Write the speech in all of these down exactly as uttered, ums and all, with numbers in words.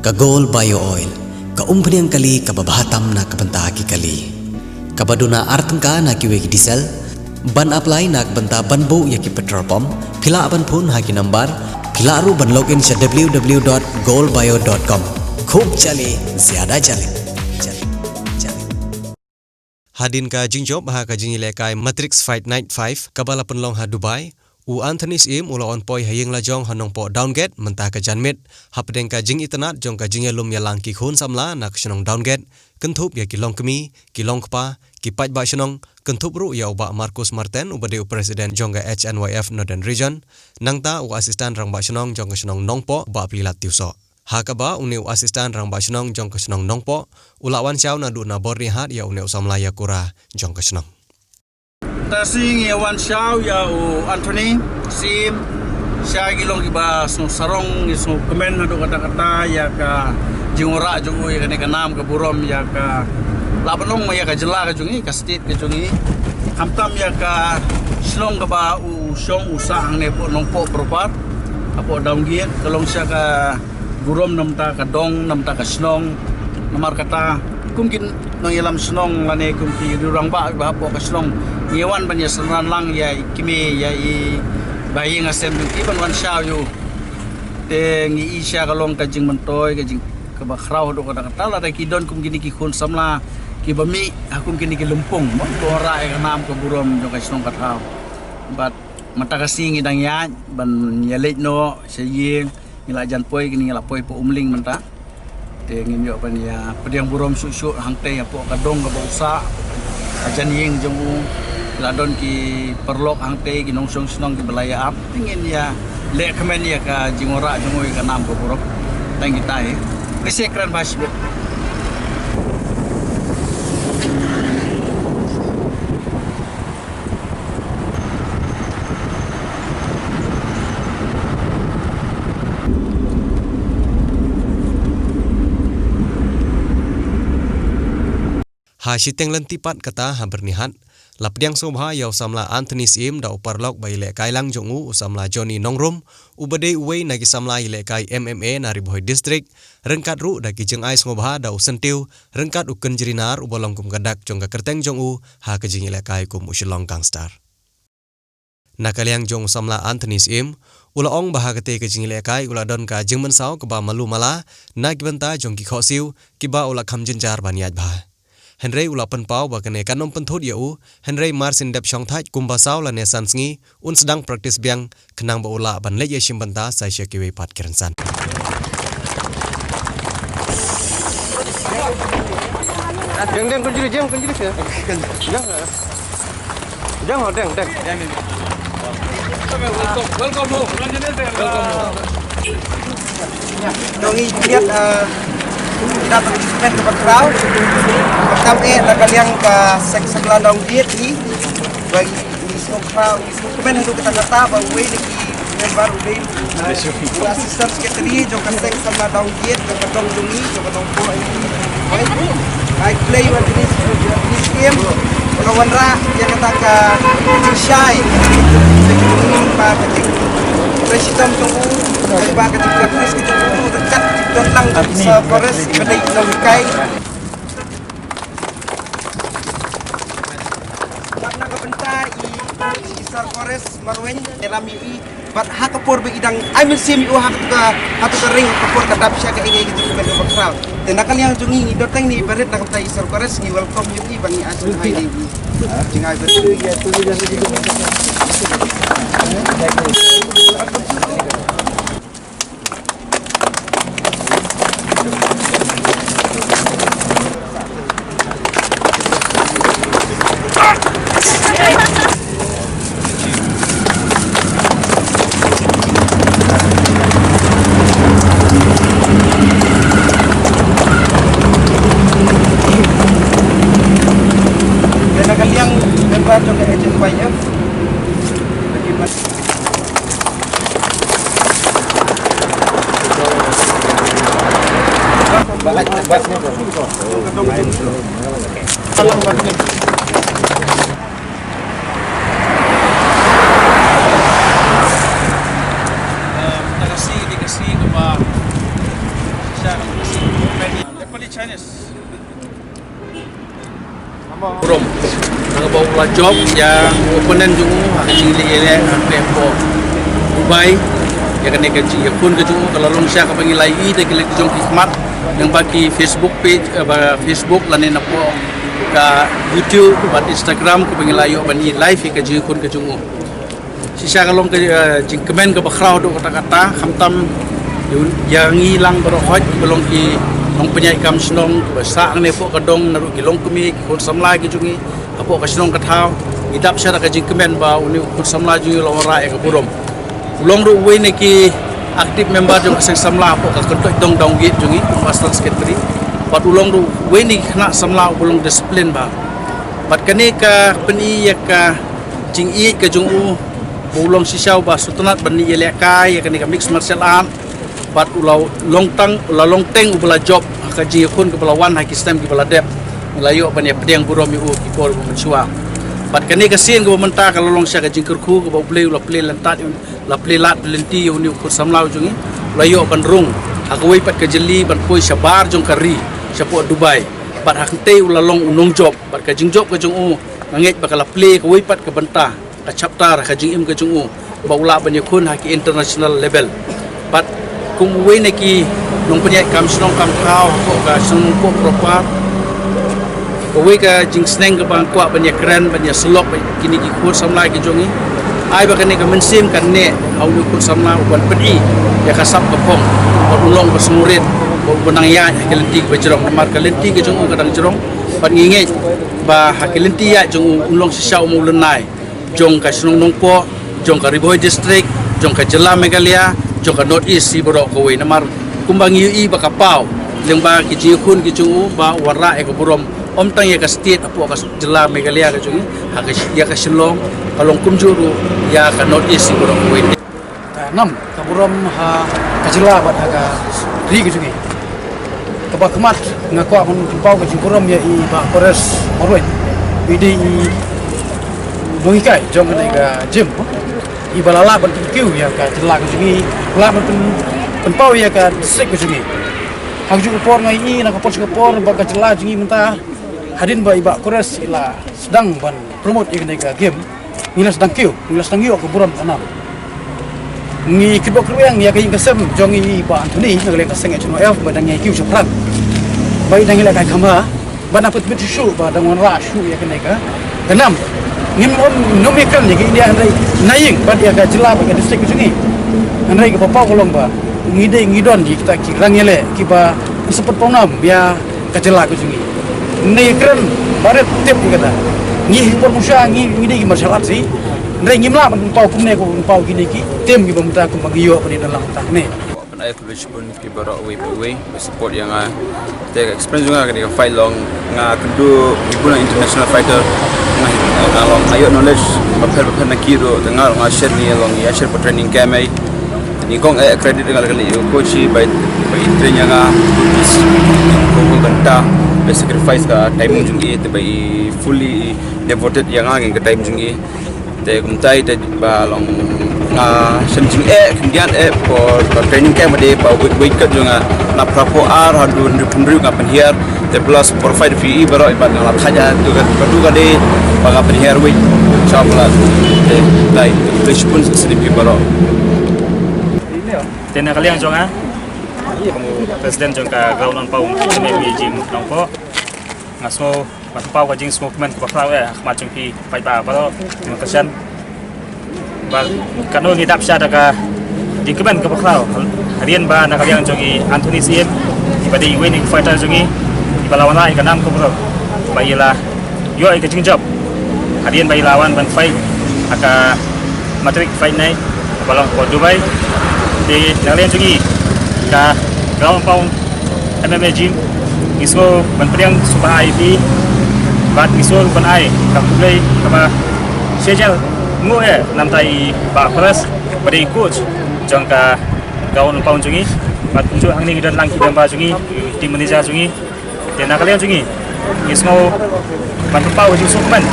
Ka Gold Bio Oil, ka umphniang kali kaba bha tam na ka bynta ki kali. Kaba duna ar tyngka na kiwei ki diesel, ban apply na ka bynta ban buh ïa ki petrol pump, phi lah ban phone ha ki number, phi lah ruh ban log in sha w w w dot gold bio dot com. Khub jali, zyada jali. Jali, jali. Hadien ka jingjop ha ka jingïalehkai Matrix Fight Night five kaba la pynlong ha Dubai, u Anthony Syiem u la wan poi ha ïing la jong ha Nongpoh Downgate mynta ka janmiet, hapdeng ka jingitynnad jong ka jingïalum ïalang ki khun samla na ka shnong Downgate, kynthup ïa ki longkmie, ki longkpa, ki paidbah shnong, kynthup ruh ïa u Bah Marcus Marten uba dei u president jong ka H N Y F Northern Region, nangta u assistant rangbah shnong jong ka shnong Nongpoh, u Bah Plilat Tiewsoh. Ha kaba une u assistant rangbah shnong jong ka shnong Nongpoh u la wan shaw naduh na Byrnihat ïa une u samla ïakura jong ka shnong. Ta sing ïa wan shaw ïa u Anthony Syiem, sha ki long kiba sngewsarong, ngi sngewkmen haduh katta katta ïa ka jingwanrah jong u ïa kane ka nam ka burom ïa ka, lah ban ong ma ïa ka jylla ka jong ngi, ka state ka jong ngi. Khamtam ïa ka shnong kaba u shong u sah hangne hapoh Nongpoh proper, hapoh Downgate, ka long sha ka burom namar ka dong, namar ka shnong, namar kata kum ki nongïalam shnong lane kum ki rangbah ba hapoh ka shnong, ngi wan ban ïasynran lang ïa i kmie, ïa i ba ïing hasem jong ki ban wan shaw ïa u. Te ngi i sha ka long ka jingmyntoi, ka jing kaba khraw haduh katta katta lada ki don kum kine ki khun samla kiba mih ha kum kine ki lympung, ban wanrah ïa ka nam ka burom jong ka shnong ka thaw. Bad mynta ka sngi ngi dang ïaid ban ïaleit noh sha ïing. Ngi la jan poi, kine ngi la poi hapoh Umling mynta. Te ngin ïoh ban ïa pdiang burom shuh shuh hangtei hapoh ka dong kaba u sah. Ka jan ïing jong u, la don ki paralok hangtei, ki nongshong shnong kiba la ïa ap. Te ngin ïa leh kmen ïa ka jingwanrah jong u ïa ka nam ka burom. Tang kita hi. Ka shait kren ba shibit. Ha shiteng lynti pat kata ha Byrnihat, la pdiang sngewbha ïa u samla Anthony Syiem da u paralok ba ïalehkai lang jong u, u samla Johnny Nongrum, uba dei uwei na ki samla ïalehkai M M A na Ri Bhoi District, ryngkat ruh da ki jingai sngewbha da u syntiew, ryngkat u Kynjri Nar uba long kum ka dak jong ka kyrteng jong u ha ka jingïalehkai kum u Shillong Gangster. Na ka liang jong u samla Anthony Syiem, u la ong ba ha katei ka jingïalehkai u la don ka jingmynsaw kaba malu mala na ki bynta jong ki khohsiew kiba u la kham jynjar ban ïaid bha. Hynrei u la pynpaw ba kane kan ym pynthut ïa u, hynrei mar syn dep shongthait kumba saw lane san sngi, un sdang practice biang, khnang ba u lah ban leit ïashim bynta sa sha kiwei pat ki rynsan. Deng, deng, Kynjri, deng, Kynjri, ya. Deng, deng, deng. Welcome, welcome home. Welcome home. Ngi ïa, eh, ïa participant kaba khraw. Khamtam eh na ka liang ka seng samla Downgate hi. Ba ngi sngewkhraw, ngi sngewkmen haduh katta katta ba uwei na ki member u dei, eh, u assistant secretary jong ka seng samla Downgate jong ka dong jong ngi jong ka Nongpoh. Ai, khublei ïa u Anthony Syiem ba u la wanrah ïa kata ka jingshai. Ba ka jingtrei shitom jong u, ba ka jingpractice ka jong u, ryngkat ki don lang ki Sir Forest ba dei ki nonghikai. Bad na ka bynta i, i Sir Forest Marwein, i ram i, i, bad ha ka por ba i dang ai mynsiem ïa u ha ka, ha ka ring, ha ka por ka dap sha ka ïing, ka jingkmen kaba khraw. Te na ka liang jong ngi, ngi don tang ne i barit na ka bynta i Sir Forest, ngi welcome ïa i, ba ngi ai sngewbha ïa i jingai barit. Kane ka liang member jong ka H N Y F. Jop ïa opponent jong u ha ka jingïaleh hapoh Dubai. Ïa kane ka jingïakhun ka jong u ka la long shisha kaba ngi la ïohi da ki lynti jong ki khmat, lyngba ki Facebook page, eh, ba Facebook lane napoh ka YouTube bad Instagram kaba ngi la ïoh ban ïohi live ïa ka jingïakhun ka jong u. Shisha ka long ka, eh, jingkmen kaba khraw haduh katta katta, khamtam ïa ngi lang baroh hoi ba long ki nongpynïaid kam shnong ba sah hangne hapoh ka dong, naduh ki longkmie, ki khun samla ki jong ngi hapoh ka shnong ka thaw. Ngi dap sha da ka jingkmen ba une u khun samla jong ngi u la wanrah ïa ka burom. U long ruh uwei na ki active member jong ka seng samla hapoh ka Kyntoit Dong Dawngit jong ngi kum u Assistant Secretary. Bad u long ruh uwei na ki khynnah samla uba long discipline bha. Bad kane ka pyni ïa ka jingïeit ka jong u ba u long shisha uba sngewtynnat ban ïalehkai ïa kane ka mixed martial art. Bad u la long tang, u la long teng uba la jop ha ka jingïakhun kaba la wan ha ki snem kiba la dep. Ngi la ïoh ban ïa pdiang burom ïa u ki por ba mynshuwa. Bad kane ka sien kaba mynta ka la long sha ka jingkyrkhu kaba U Blei u la plie lyntat, la plie lad lynti ïa une u khun samla u jong ngi. U la ïoh ban rung ha kawei pat ka jylli ban poi shabar jong ka ri shapoh Dubai. Bad ha kane u la long u nongjop, bad ka jingjop ka jong u nga ngeit ba ka la plie kawei pat ka bynta, ka chapter ha ka jingim ka jong u ba u lah ban ïakhun ha ki international level. Bad kum uwei na ki nongpynïaid kam shnong kam thaw hapoh ka shnong Nongpoh proper, kawei ka jingsneng kaba nga kwah ban ïakren ban ïasyllok bad kine ki khun samla ki jong ngi, ai ba kane ka mynsiem kan neh ha une u khun samla u ban pyni ïa ka sap ka phong, bad u long ba sngewrit, bad u ban nang ïaid ha ki lynti kiba jrong, namar ka lynti ka jong u ka dang jrong. Bad ngi ngeit ba ha ki lynti ïaid jong u, un long shisha u mawlynnai jong ka shnong Nongpoh, jong ka Ri Bhoi District, jong ka jylla Meghalaya, jong ka North East hi baroh kawei. Namar kumba ngi ïohi ba ka paw lyngba ki jingïakhun ki jong u ba u wanrah ïa ka burom ym tang ïa ka state hapoh ka jylla Meghalaya ka jong ngi, ha ka, ïa ka Shillong, ka long kumjuh ruh ïa ka North East hi baroh kawei. Ka nam ka burom ha ka jylla bad ha ka ri ka jong ngi. Kaba khmat nga kwah ban pynpaw ka jingburom ïa i Bah Kores Marwei, i dei i nonghikai jong kane ka gym, i ba la lah ban pynkiew ïa ka jylla ka jong ngi, lah ban pyn-, pynpaw ïa ka district ka jong ngi. Ha kajuh ka por nga ïohi na ka por sha ka por ba ka jylla jong ngi mynta, hadien ba i Bah Kores i la sdang ban promote ïa kane ka gym, ngi la sdang kiew, ngi la sdang ïoh ka burom ka nam. Ngi kitbok kyrwiang ïa ka ïing ka sem jong i Bah Anthony na ka liang ka seng H N O F ba dang ïai kiew shaphrang. Ba i dang ïalehkai kham bha, ba nang pynbit shuh shuh ba dang wanrah shuh ïa kane ka nam. Ngim ym, ngim ym ïakren ïa ka India hynrei na ïing bad ïa ka jylla bad ka district ka jong ngi. Hynrei kaba paw ka long ba ngi dei ngi don ïa kita ki rang ïaleh kiba sa pynpaw nam ïa ka jylla ka jong ngi. Ngi kren ba rit tip ïa kata. Ngi hi por musa ngi, ngi dei ki martial arts hi. Hynrei ngim lah ban pynpaw kumne, ko pynpaw kine ki tim kiba mynta kumba ngi ïoh ban ïadon lang mynta ne. Ban ai khublei shibun ki baroh uwei pa uwei ba support ïa nga. Te ka experience jong nga kane ka fight long nga kynduh ki bun international fighter. Nga, nga long nga ïoh knowledge bapher bapher na ki ruh, te nga long nga share ni long ïa share pa training camp ei. Te nyngkong eh credit nga la ka leh ïa u coach i ba i, ba i train ïa nga ko ko kynta, ba i sacrifice ka timing jong i, te ba i fully devoted ïa nga ïa ka time jong i. Te kumta i te ba long nga shem jingeh khyndiat eh por ka training camp de ba wei wei kat jong nga na phra phew ar haduh hynriew phew hynriew nga pynhiar. Te plus por fight phi i baroh i ba nga la thait ïa tu ka, tu ka de ba nga pynhiar wei. Inshallah. Te dei, te shibun sini phi baroh. Te na ka liang jong nga, kum u president jong ka Ground and Pound M M A Gym Nongpoh, nga sngew ban pynpaw ka jingsngewkmen kaba khraw eh ha khmat jong phi paidbah baroh, jong ka shan. Ba katno ngi dap sha da ka jingkmen kaba khraw. Hadien ba na ka liang jong i Anthony Syiem, i ba dei iwei na ki fighter jong ngi, i ba la wanrah ïa ka nam ka burom, ba i la ïoh ïa ka jingjop hadien ba i la wan ban fight ha ka Matric Fight Night ba long hapoh Dubai. Te na ka liang jong ngi ka Ground Pound M M A Gym, ngi sngew ban pdiang sngewbha ïa phi bad ngi sngew ban ai ka khublei kaba shisha nguh eh na ka bynta i Bah Kores ba dei coach jong ka Ground Pound jong ngi. Bad kumjuh hangne ngi don lang ki member jong ngi, team manager jong ngi. Te na ka liang jong ngi, ngi sngew ban pynpaw ka jingsngewkmen.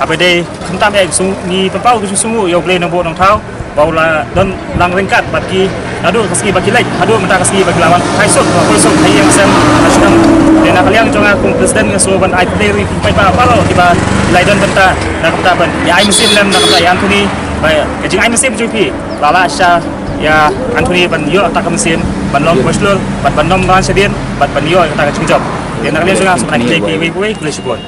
Haba dei khamtam eh ngi pynpaw ka jingsngewnguh ïa U Blei Nongbuh Nongthaw. ba u la don lang ryngkat bad ki naduh ka sngi ba ki leit haduh mynta ka sngi ba ki la wan phai suk, ba phai suk ha ïing ha sem ha shnong. Te na ka liang jong nga kum president nga sngewbha ban ai khublei ruh ïa ki paidbah baroh kiba la ïadon bynta na ka bynta ban ïa ai mynsiem lem na ka bynta ïa Anthony. Ba ka jingai mynsiem jong phi la lah shisha ïa Anthony ban ïoh kata ka mynsiem ban long kaba shlur bad ban nym ran shadien bad ban ïoh kata ka jingjop. Te na ka liang jong nga sngewbha ban ai khublei ïa phi uwei pa uwei, khublei shibun.